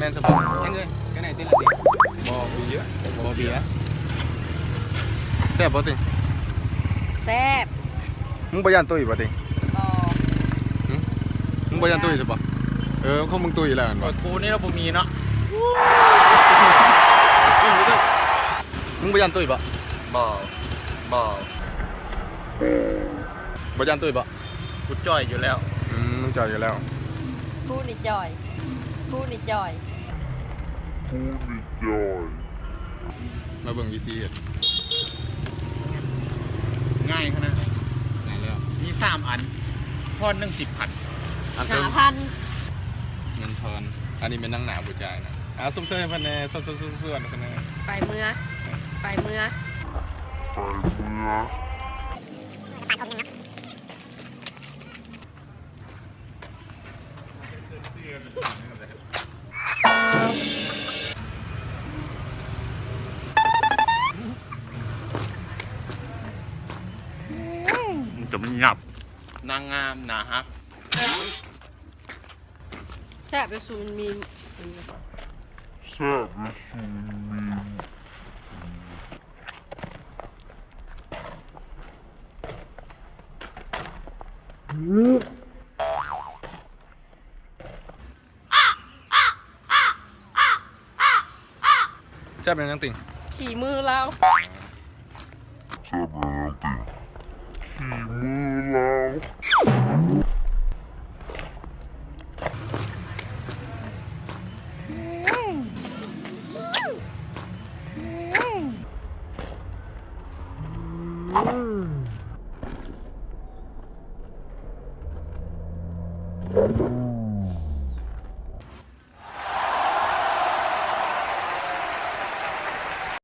ແມ່ນສະບໍ? ຍັງເອີຍ ກັນໄດ້ຕິລະຕິ. ບໍ່ເບຍ ບໍ່ເບຍ. ແຊບບໍ່ຕິ? ແຊບ. ມຶງບໍ່ຢ້ານຕຸ້ຍບໍ່ຕິ? ບໍ່. ຫຶ? ມຶງບໍ່ຢ້ານຕຸ້ຍສະບໍ? ເອີ ຂອງມຶງຕຸ້ຍແລ້ວແມ່ນບໍ່? ໂອ້ຍ ກູນີ້ລະບໍ່ມີເນາະ. ມຶງບໍ່ຢ້ານຕຸ້ຍບໍ່? ບໍ່ ບໍ່. ບໍ່ຢ້ານຕຸ້ຍບໍ່? ກູຈ່ອຍຢູ່ແລ້ວ. ອືມ ມຶງຈ່ອຍຢູ່ແລ້ວ. ກູນີ້ຈ່ອຍ ກູນີ້ຈ່ອຍ ກູນີ້ຈ່ອຍ. ມາເບິ່ງວິທີເຮັດ. ງ່າຍຂະໜາດ. ງ່າຍແລ້ວ. ມີສາມອັນ. ທອນໜຶ່ງສິບພັນ. ອັນເທິງ ຫ້າພັນ. ເງິນທອນ. ອັນນີ້ແມ່ນນາງໜ້າຜູ້ຈ່າຍນະ. ອ່າ ຊົມເຊີຍໃຫ້ເພິ່ນແດ່ ສວດໆໆໆໃຫ້ເພິ່ນແດ່. ໄປເມືອ ໄປເມືອ ໄປເມືອ. ຈະມັນຫຍັບ ນາງງາມໜ້າຮັກ. ແຊບເດ້ ຊູມັນມີ ແຊບເດ້ ຊູມັນມີ. ແຊບຫຍັງຕິ? ຂີ້ມືລາວ. ແຊບຫຍັງຕິ? ຂີ້ມື.